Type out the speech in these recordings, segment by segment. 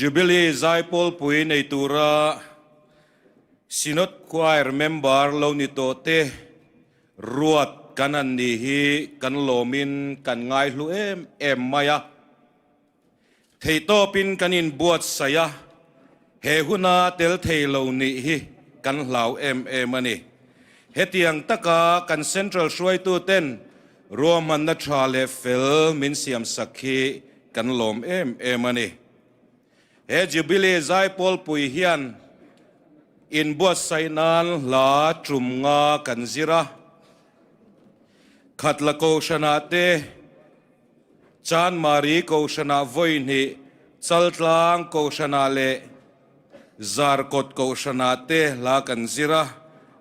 Jubilee Zaipawlpui nei tura Synod Choir member lo ni tawh te ruat kan han ni hi kan lawmin kan ngaihlu em em mai a. Theihtawpin kan inbuatsaih a, he huna tel thei lo nih hi kan hlau em em a ni. Hetiang taka kan Central hruaituten ruahmanna tha leh fel min siamsak hi kan lawm em em a ni. He Jubilee Zaipawlpui hian inbuatsaih nan hla tum nga kan zir a, Khatla Kohhranah te, Chanmari Kohhranah vawi hnih, Chaltlang Kohhranah leh Zarkawt Kohhranah te hla kan zir a,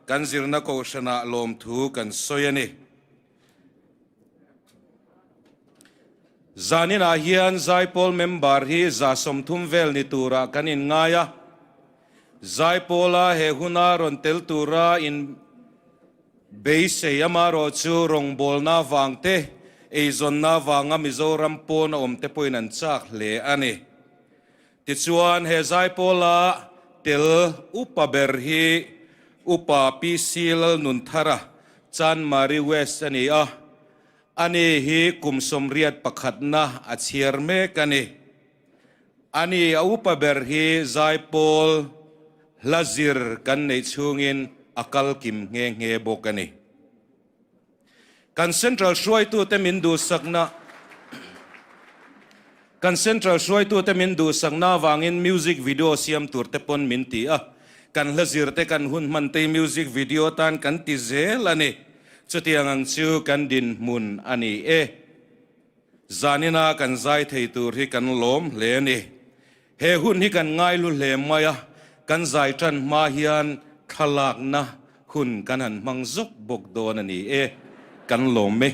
kan zirna Kohhranah lawmthu kan sawi a ni. Zaninah hian Zaipawl member hi 30 vel ni turah kan inngai a, Zaipawla he huna rawn tel tura in Beisei amarawh chu rawngbawlna vang te, eizawnna vanga Mizoram pawn a awm te pawhin an chak hle a ni. Tichuan he Zaipawla tel upa ber hi Upa PC Lalnunthara, Chanmari West a ni a, ani hi kum 81 na a chhiar mek a ni. Ani a upa ber hi Zaipawl hla zir kan neih chhungin a kal kim nghe nghe bawk a ni. Kan Central hruaitute min duhsakna Kan Central hruaitute min duhsakna avangin music video siam tur te pawn min ti a, kan hla zir te kan hun hman te music video atan kan ti zel a ni. Chutiang ang chu kan dinhmun a ni e. Zanina kan zai thei tur hi kan lawm hle a ni. He hun hi kan ngailu hle mai a, kan zai tan hma hian thlalakna hun kan han hmang zawk bawk dawn a ni e, kan lawm e.